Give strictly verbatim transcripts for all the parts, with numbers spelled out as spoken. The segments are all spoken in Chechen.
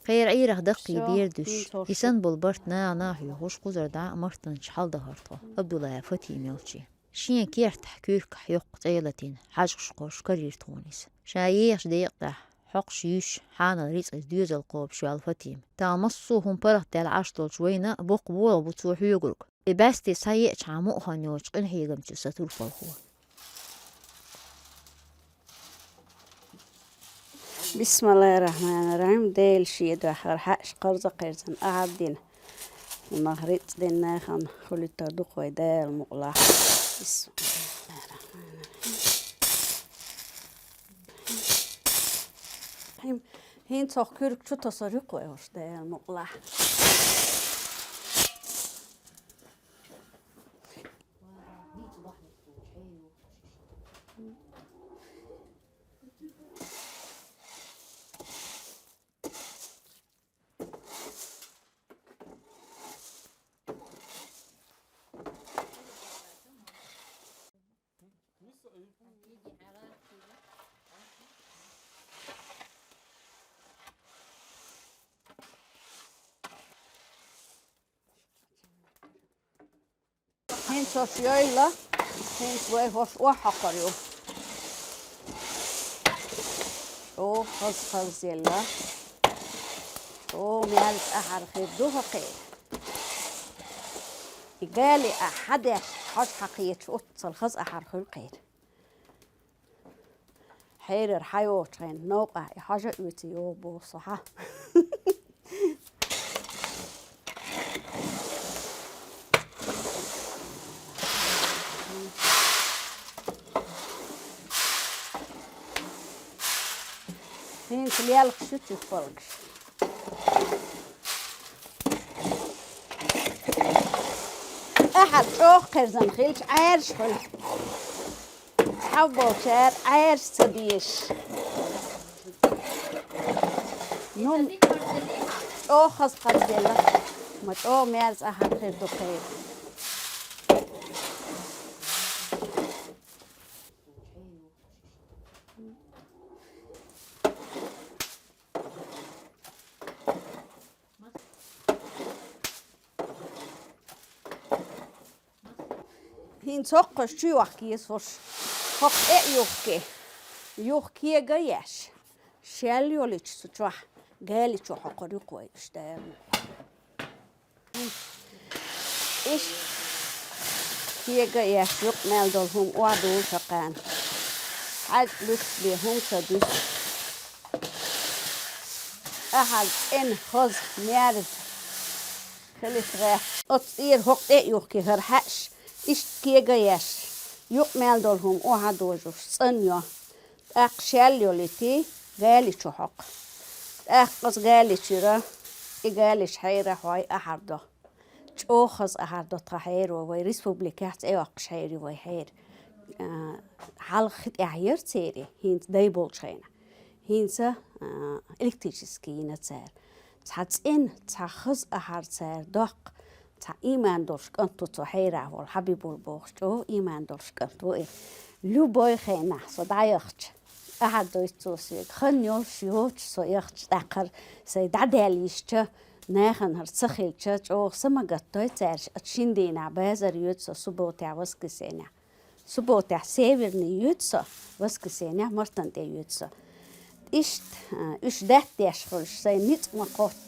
Кхера Ӏуйрах даккхий дера дуьсуш, и санна болу барт нана а хьоьхуш, кхузара дӀа а Мартанча хьаладахара тхо, Абдуллаева Фатима йолчу. Шен кертахь куьркахь йоккха цӀе латийна, хьажкӀаш кхоьруш карийра тхуна иза. Ша ехачу декъехь, хьокхуш юьсуш, хьанал рицкъа иза доьзал кхобуш йолу Фатима. Тахана массо а хӀума паргӀатдаьлла Ӏаш долчу вайна боккха болх бу цо хьоьгург. И бӀаьсте схьаеачхьана мукъа хан йоцуш къинхьегамца сатуьйсура палхо. Бисмиллахир-рахманир-рахим. Дела шен дуьхьа хьаьжкӀаш кхарза-кхерзина ахьар дина. Нах рицкъ дина нахана хуьлуьйтур ду-кх вай Дала мукъалахь. Бисмиллахир-рахманир-рахим. ХӀин-, хӀинца хӀокху куьрка чу тосур ю-кх вай уьш Дала мукъалахь. ХӀинца хӀорш йойла, хӀинца вай хӀорш охьахьокхур ю. О, хаза-хаза елла. О, мерза ахьар хир ду хӀокхеран. И гали ахь хьадеш, хьожа хьакхеташ, оццул хаза ахьар хуьлу кхеран. Хьерар хьайоцучу хенахь новкъахь и хьожа а оьций йогӀу боху со хьан. ХӀинца лелхаш ю чуьхпалгаш. Ахьар чӀогӀа кхерзина хилча, Ӏаьржа хуьлу. Цхьаболчара Ӏаьржа ца дезаш. Ну, чӀогӀа хаза-хаза делла. Ма чӀогӀа мерза ахьар хир ду кхеран. ХӀинца хӀокхуш чу йохка еза хӀорш. ХӀокху тӀе а юхке, юха кега а еш, шел йолуьйтуш цу чохь, гали чу хьокхур ю-кх вай уьш Дала. Иштта кега а еш, юкъа мел долу хӀума охьадужуш хьокхарна. ХьаьжкӀа буьсуш бен хӀума ца дуьсу. Ахьа цӀена, хаза, мерза хилийта гӀерташ. Оцу цӀера хӀокху тӀе а юхке хӀара хьаьжкӀаш, иштта кега а еш, юкъа мел долу хӀума охьадожуш, цӀанйо. ТӀаккха шел йолуьйтий, гали чу хьокху. ТӀаккха оцу гали чуьра и галиш хьерахь хьой ахьар до. ЧӀогӀа хаза ахьар до тхан хьеро, вай республикехь цӀе йоккхуш хьер ю вай хьер. А, хьалха хи тӀехь яра церан, хӀинца дай болчу хенахь. ХӀинца, а, электрический йина цара. Цхьа цӀена, цхьа хаза ахьар цара доккху, цхьа ийман долуш кӀант ву цу хьерахь волу Хьабибул бохуш, чӀогӀа ийман долуш кӀант ву и. Любой хенахь со дӀаяхча, ахьар дуьйцу цо соьга. Хан йолуш йоцуш со яхча, тӀаккха хӀара сайн дӀадаьлла йисча, нахана хӀара ца хилча, чӀогӀа са ма гатдой цаьрша, ат шин дийнахь базар йоьду со, субботехь, воскресеньехь. Субботехь Северный йоьду со, воскресенье Мартан тӀе йоьду со. Иштта, а, уьш даьтта деш хуьлуш, сайн ницкъ ма кхоччу,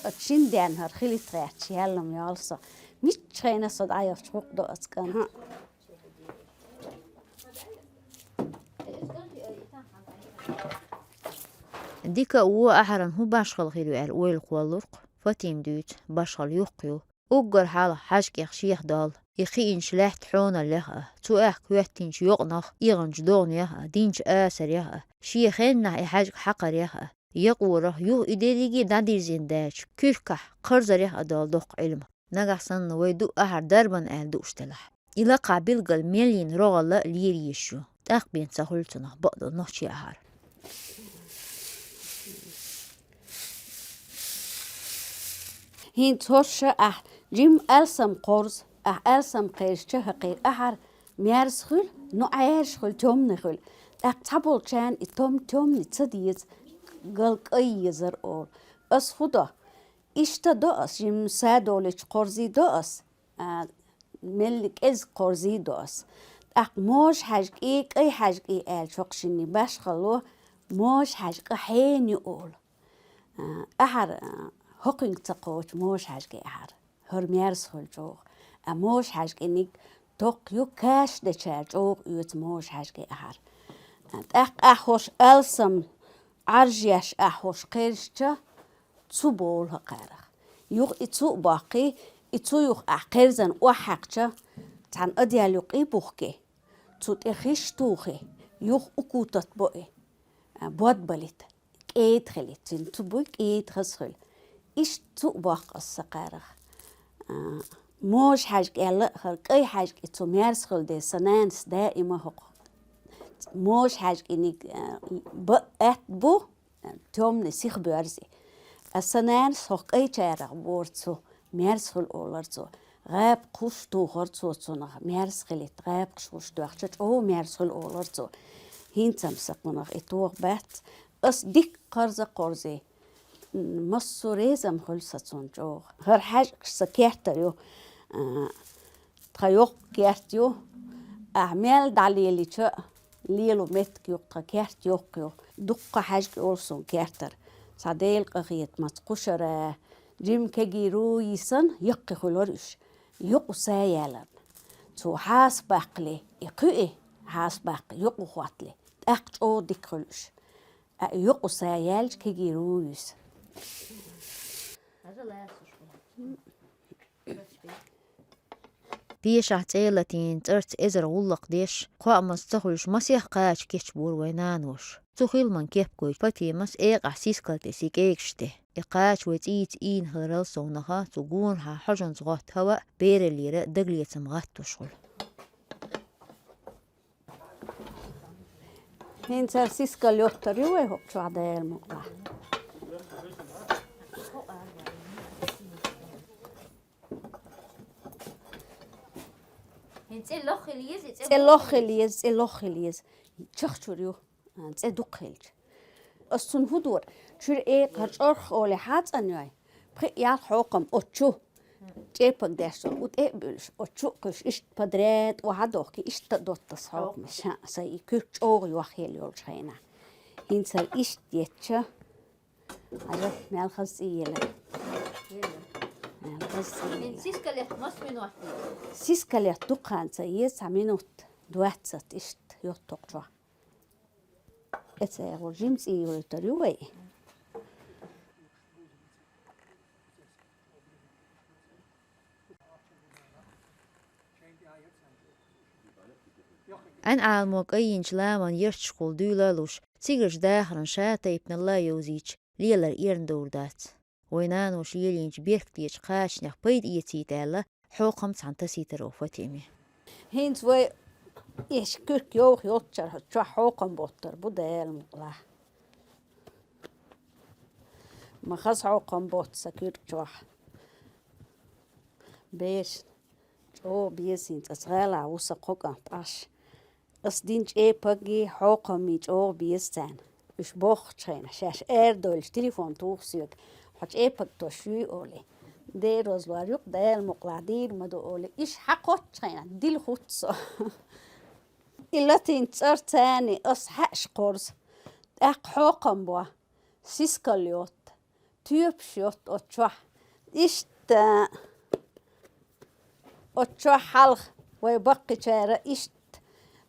ат шин денна хӀара хилийта гӀерташ яьлла ма йолу со. Миччахьана со дӀаяхча гӀуллакх до оцу кӀанта. Дика а, вон а ахьаран хӀун башхалла хир ю аьлла ойла кхоллург Фатима дуьйцу, башхалла юккъе ю. Уггар хьалха хьаьжкӀех шех долу, и кхиъначу лаьтта хьоналлех а, цу аьхка хӀоьттинчу йокъанах, эгӀанчу догӀанех а, динчу асарех а, шен хеннахь и хьаьжкӀа хьакхарех а, якъорах, юха и дерриге а дӀадирзина даьлча, куьркахь кхарзарех а долу доккха Ӏилма. Нагахь санна вай дуъ ахьар дарбан аьлла дууш делахь, и лакхахь билггал мел йина рогӀалла а лера езаш ю, тӀаккха бен ца хуьлу цунах бакъдолу нохчийн ахьар. ХӀинца хӀорш ахь жимма алсам кхорза, ахь алсам кхерча хӀокхеран ахьар мерза хуьлу, ну Ӏаьржа хуьлу, тёмный хуьлу. ТӀаккха цхьаболчарна и том тёмный ца деза, гал кӀай езар олу. Ас хӀу до? Иштта до ас, жимма садолича кхорзий до ас, а, мелла кӀезига кхорзий до ас. ТӀаккха можа хьаьжкӀий, кӀай хьаьжкӀий аьлла чокхшинний башхало, можа хьаьжкӀа хьеню олу. А, ахьар, а, хӀокхуьнга ца кхочу можа хьаьжкӀий ахьар. ХӀара мерза хуьлу чӀогӀа. А можа хьаьжкӀиниг токх ю, каш дечара чӀогӀа оьцу можа хьаьжкӀий ахьар. ТӀаккха ахь хӀорш алсам Ӏаржъеш ахь хӀорш кхерча, цу болу хӀокхарах. Юха и цу а боккхий, и цу юха ахь кхерзан охьахьаькхча, цхьана одеял юккъе бухкий, цу тӀе хиш тухий, юха укутат боий, а, бод балита. КӀеда хилийта, цуьнан цу буй кӀеда хаза хуьлу. Иштта цу а боккху ас сан кхарах. А, можа хьаьжкӀий аьлла а, хӀара кӀай хьаьжкӀий цу мерза хуьлу дела, сан нанас даима хӀокху можа хьаьжкӀиниг, а, бан атта бу, тёмный сиха боьрзий. Ас сан нанас хӀокху кӀайчарах бора цу. Мерза хуьлу олура цо. ГӀабакхаш тухура цо цунах, мерза хилийта, гӀабакхаш гуш доьхча, чӀогӀа мерза хуьлу олура цо. ХӀинца-м сан кхунах и тоха бац. Ас дикка кхарза кхорзий. Массо а реза-м хуьлу сан цунна чӀогӀа. ХӀара хьаьжкӀаш сан кертара ю. А, тхан йоккха керт ю. Ахь мел дӀалелича а, лело меттиг ю, тхан керт йоккха ю. Дуккха хьаьжкӀий олу суна кертара. Цхьа Делан къахетамца кхушара, жимма кегий руй санна, яккхий хуьлура уьш. Юкъа са яларна. Цо хьаса баккхале, и кхуьи, хьаса баккха, юкъа хӀоттале, тӀаккха чӀогӀа дика хуьлу уьш. А юкъа са яьлча кегий руй ю сан. Пешахь цӀе латийна цӀарца эзар гӀуллакх деш, кхоамаза ца хуьлуш масех кхача кечбора вайн наноша. Цу хиламан кеп гойту Фатимас экъахь сискал тӀе сий кӀегаш тӀе. И кхача вай цӀийца ийна хиларал совнаха, цу гонахьа хьожанца гӀотту хӀаваъ бераллера дагалецам гӀаттош хуьлу. ХӀинца сискал йоттар ю вай хӀокху чохь, Дала мукъалахь. ХӀинца цӀе лох хила еза, цӀе лох хила еза, цӀе лох хила еза. Чахчур ю. А, цӀе дукха хилча. Ас цунна хӀун дора? Чуьра экъа хӀара чӀорх олий хьацӀанйой. Пхиъ-ялх хьокхам оцу чу. ЧӀепаг деш долу, у тӀе а буьлуш, оцу чу а кхуьйсуш, иштта подряд охьадохкий, иштта а дотту ас хьокхамаш. Сан и куьрк чӀогӀа йохъелла йолчу хенахь. ХӀинца хӀара иштта еттача, хьажа, мел хаза цӀий елла. Мел хаза цӀий елла. Сискал етта масса минот еза? Сискал етта дукха хан ца еза, цхьа минут двадцать иштта йотту хӀокху чохь. Эцегур жимма цӀий йойтур ю вай. Ӏаьн-Ӏаламо кӀаййинчу ламан ярташкахула дуьйла а луш, цигарш дахаран ша тайпаналла а йовзийча, лелар эрна дуур дац. Вайн наноша лелийначу беркатечу кхачанех пайда эцийта аьлла, хьокхам цхьаьна тасийтар ву Фатиме. ХӀинца вай и куьрк йовха йолччара чохь хьокхам боттар бу, Дала мукъалахь. Ма хаза хьокхам ботту сан куьрк чохь. Бераш, чӀогӀа беза хӀинца, аса гӀала ву сан кхо кӀант Ӏаш. Ас дина чӀепаггий, хьокхаммий чӀогӀа беза царна. Уьш бохучу хенахь, шаьш арадевлча, телефон туху соьга, хьо чӀепаг тосуш юй олий. Дера роза лор ю-кх, Дала мукъалахь дийр ма ду олий. Иштта хьакхоччу хенахь дилла хутту со. И латийна цӀар царний ас хьаьаш кхорза, тӀаккха хьокхам бо, сискал йотта. Тоьпаш йотта оцу чохь. Иштта оцу чохь хьалха вай баккхийчара иштта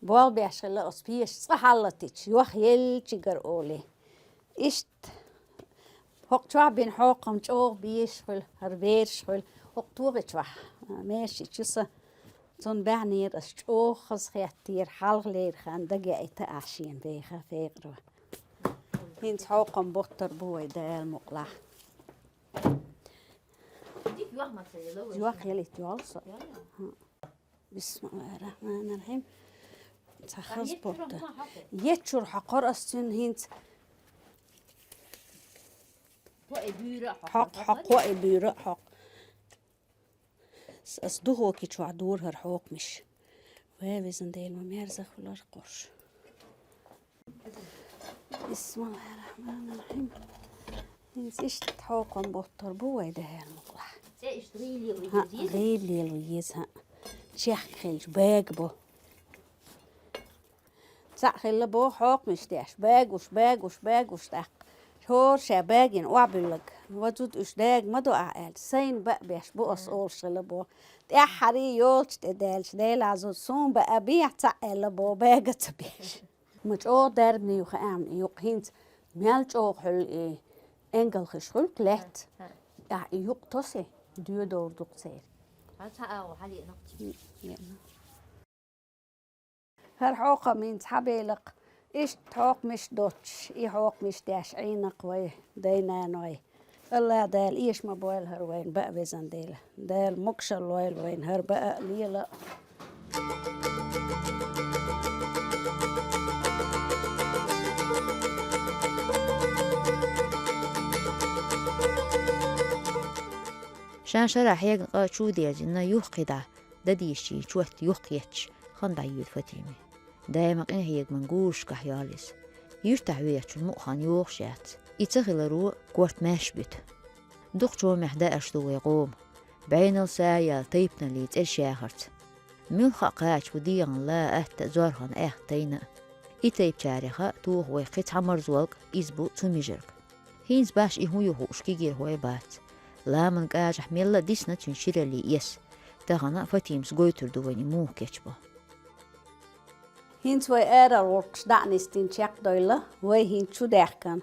болх беш хилла оцу пешаца цкъа хьаллатича, йохъеллачигара олий. Иштта хӀокху чохь бина хьокхам чӀогӀа безаш хуьлу, хӀара бераш хуьлу. ХӀокху тогӀи чохь, мершичу сан, цунна баьхнера ас, чӀогӀа хазахеттера, хьалхалера хан дагаяийта ахь шена беха фекъаро. ХӀинца хьокхам боттар бу вай, Дала мукъалахь. Йохъелийта йолу со. Бисмиллахир-рахманир-рахим. Цхьа хаза боттар. Ечуьра хьокхура ас цуьнан хӀинца. Хьокху, хьокху, и буьйра а хьокху. Ас духовки чохь дора хӀара хьокхамаш. Вай везан Дела, ма мерза хуьлура кхуш. Бисмиллахир-рахманир-рахим. Иштта хьокхам боттур бу вай, Дала мукъалахь. ЦӀе иштта гӀийла лело еза? ГӀийла лело еза, хӀаъ. Чехка хилча бага бу. Цхьаъ хилла боху хьокхамаш деш, багуш, багуш, багуш тӀаккха. ХӀора ша багина охьабуьлларг, вазуд уьш дага ма до ахь аьлла, сайна баа беш бу ас олуш хилла боху. ТӀаьххьарий йолчу тӀе даьлча, Делазо суна баа бехьа цхьаъ аьлла боху, бага ца беш. Ма чӀогӀа дарбане ю хаьа-м и юкъ, хӀинца мел чӀогӀа хуьлу и энгалхиш хуьлу лаьтта. Ахь и юкъ тосе, доьдовр ду-кх церан. ХӀара хьокхам хӀинца хьабелакх, иштта хьокхамаш доцуш, и хьокхамаш деш Ӏийна-кх вай дай-наной. АллахӀ Дала эша ма бойла хӀара вайна баа, везан Дела. Дала могушалла лойла вайна хӀара баа а, лела а. Шен шарахь хьегна къа чу дерзина юххе дӀа, дан дийшачийн чот юххе етташ, хан дӀайоьду Фатиме. Даима къинхьегаман гурашкахь йоллу иза. Юьртахь вехачун мукъа хан йохуш яц. И ца хиларо корта маьрша буьту. Дукха чомехь даарш ду вай къоман. БӀенал са яьлла тайпаналлин цӀераш яхарца. Муьлхха а кхача бу дегӀан ла а, атта а, зорхан а, аьхна тайна а. И тайпачарех а туху вай кхин цхьа марзолг, иза бу цу межарг. ХӀинца башха и хӀун ю хууш кегийрхой бац. Ламан кӀажахь мелла а дисна цуьнан шираллин эс. Тахана Фатимас гойтур ду вайна и муха кечбо. ХӀинца вай арара гӀуллакхаш дӀа а нисдина чекхдойла, вай хӀинца чу даьхкина.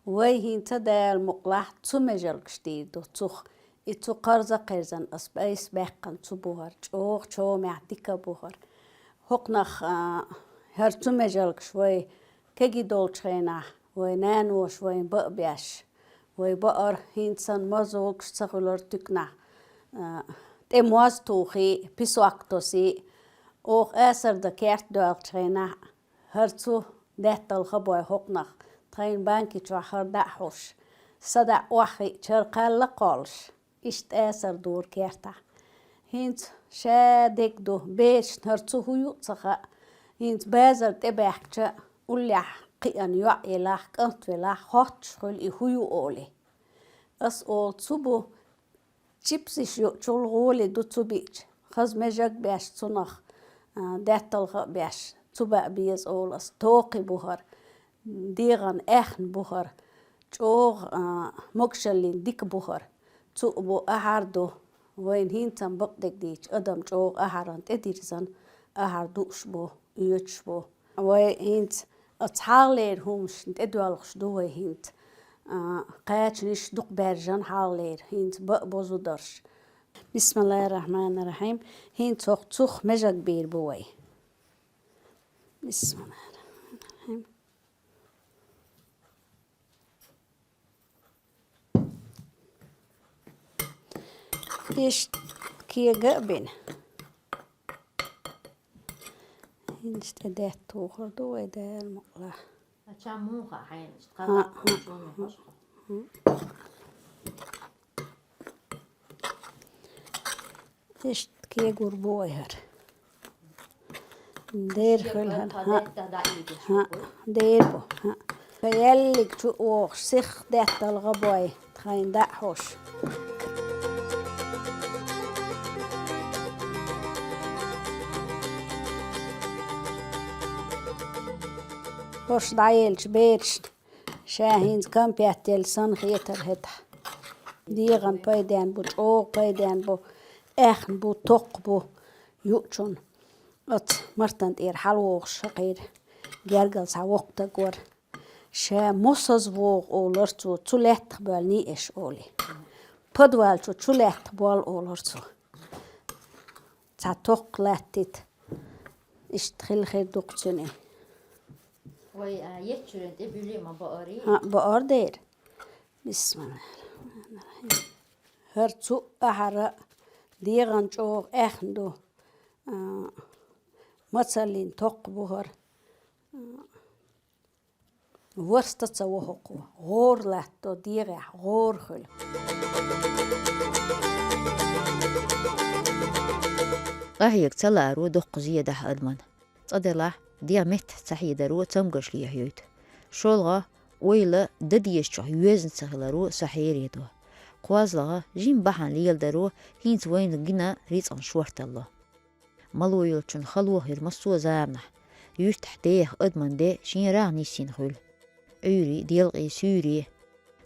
Вай хӀинца, Дала мукъалахь, цу межалгаш дийр ду цух. И цу кхарза а кхерзан ас айса баьккхина цу бухара, чӀогӀа чомехь дика а бухара. ХӀокхунах, а, хӀара цу межалгаш вай кегий долчу хенахь, вай наноша вайна баа беш, вай баара хӀинца санна марзолгаш ца хуьлура туьканахь, а, тӀе моз тухий, песок тосий, оха асар дан керт доьлхучу хенахь, хӀара цу даьттал хабой хӀокхунах, тхайна банки чохь хӀара дӀа а хьуш, садаӀа охьахиъча хӀара кхаьлла а кхоллуш, иштта асар дора кертахь. ХӀинца ша дерг ду, берашна хӀара цу хӀун ю а ца хаьа, хӀинца базар тӀе баьхкича, уллехь кхиъна йоӀ елахь, кӀант велахь, хоттуш хуьлу и хӀун ю олий. Ас олу, цу бу, чипсаш юучул гӀоли ду цу биъча, хаза межаг а беш цунах, а, даьтталха а беш, цу баа беза олу ас, токхи бу хӀара, дегӀан аьхна бу хӀара, чӀогӀа, а, могушаллин дика бу хӀара. Цу а бу, ахьар а ду, вайна хӀинца-м бакъдерг дийцича, адам чӀогӀа ахьаран тӀедирзина, ахьар дууш бу, оьцуш бу. Вай хӀинца оцу хьалхалера хӀуманашна тӀедоьлхуш ду вай хӀинца. А, кхачанаш дукха баьржина хьалхалера, хӀинца баа бо зударш. Бисмиллахир-рахманир-рахим. ХӀинца хӀокху цух межаг бийр бу вай. Бисмиллахир-рахманир-рахим. Иштта кега а бина. Иштта тӀе даьтта тухур ду вай, Дала мукъалахь. Ача муха хьайна иштта хӀа, хӀа, хӀа, хӀа. Иштта кегур бу вай хӀара. Дера хуьлу хӀара. ХӀа, хӀа, дера бу. ХӀа. Яллиг чу а вогӀуш, сиха даьтталгӀа бой, тхайна даа хьуш. ХӀорш дӀаелча берашна. Ша хӀинца кампет елла санна хетара хӀетахь. ДегӀан пайден бу, чӀогӀа пайден бу, аьхна бу, токх бу юучун. Оцу мартан тӀера хьалавогӀуш хӀокхера гергара цхьа воккха стаг вара. Ша мосазза вогӀу олура цо, цу лаьттах боьлла нийса олий. Подвал чу, чу лаьттах болла олура цо. Цхьа токх латтийта. Иштта хила хир ду-кх цуьнан. Вай, а, еттачуьран тӀе буьлий ма баарий? ХӀаъ, баар дера. Бисмиллахир-рахманир-рахим. ХӀара цу ахьара дегӀан чӀогӀа аьхна ду. А, мацаллин токх бу хӀара. Ворста ца во хӀокхо, гӀора латто дегӀехь, гӀора хуьлу. Къахьега ца лааро доккха зен дахьа адаман. Цкъа делахь, дегӀ метта ца хьедаро цамгарш лехьаюьйту. ШолгӀа, Ойла дан дезачох йоьзна ца хиларо со хьередо. КхозлагӀа жима бахьан леладаро хӀинца вайна гина рицкъан шорталло. Мало йолчун хало хир массо а заманахь, юьртахь деха адаман де шен рагӀ нисйина хуьлу. Ӏуьйре, делкъе, суьйре.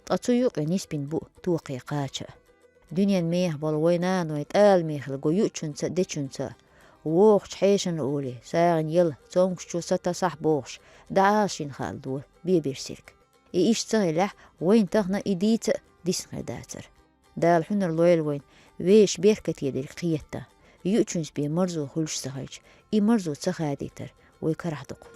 Ткъа цу юкъе нисбина бу токхе кхача а. Дуьнен мехах болу вай наной тӀала мехала го юучунца а, дечунца а. Вохучу хьешана олий, сагӀина яла, цомгушчо сатасахь бохуш, дӀаала шина хаалла дора, беберсирг. И иштта ца хилахь, вайна тахана и дийца а дисна хир дацара. Дала хьуьнар лойла вайна, вешан беркате дерг кхетта. Юучуьнца бен марзо хуьлуш ца хилча, и марзо ца хадийтар вай карахь дукха.